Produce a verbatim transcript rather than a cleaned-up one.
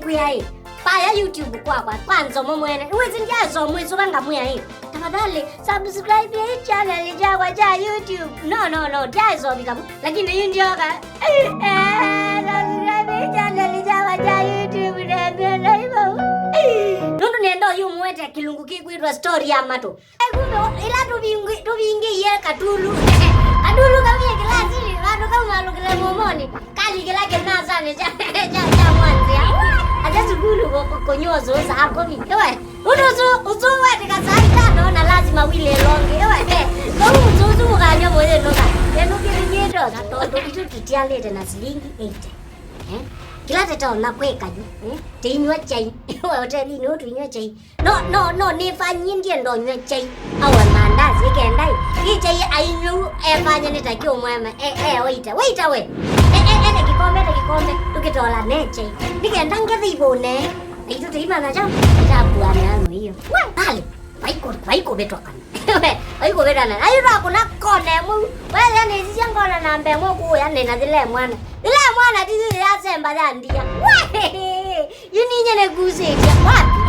Kwĩaĩ, paya YouTube kwakwa, kwa nzomo mwene. Wĩsĩ ndyaĩsomwĩsũva ngamwĩa ĩ. Tafadhali, subscribe hii channel yakwa ya YouTube. No, no, no, ndyaĩsovika vu. Lakini yu ndyoka. Eh, subscribe hii channel yakwa ya YouTube, nĩmĩenda ivau. Nũndũ nĩenda ũyũmũete kĩlungu kĩkwĩtwa story ya matũ. Kumbe, ĩla tũvingĩ-, tũvingĩie katulu. Katulu kaumie kĩlasinĩ, vandũ kau malũkĩle mũmonĩ, kali kĩla kĩnasanĩ kya, kya, kya mwanzĩa. Ate sukulu kũ-, kũ-, kũnywa ũsũ saa kũmi. Ĩwe, ũndũ ũsũ, ũsũ wetĩka saa itano na lazima wile ĩlonge. Ĩwe, vau ũsũ ũsu ũkanywa mũyĩnũka. Ĩnũkĩlĩ nyĩtosa, tondũ itũ tũtialĩte na silingi eighty. Eh? Kĩla tũtonya kwĩka yu, eh? Tĩinywa chai. Ĩwe, hotelinĩ ũtũinywa chai. No, no, no, nĩfanyie ndienda ũnywe chai. Awe mandazi, ĩkenda ĩ. Ĩ chai ainywe u, efanye nĩ ta kĩũmwema. E, e, waita, waita we. E, e, ete kĩkombe, ete kĩkombe. Tũkĩtola ne chai. Nĩkenda ngethe ivũne. Aitũ tũimanya kyaũ? Ĩtakuane ano iyo. We, pale. Vaikũ-, vaikũvĩtwa kana. Vaikũvĩtwa na. Ayu twakũna kona ĩmwe u. Wethĩa nĩsisya ngona namba ĩmwe kũũya nĩna thĩla mwana. Thĩla mwana ti thĩla yasemba ya ndia. We! Yu ninye nĩkusĩtye. Wapi?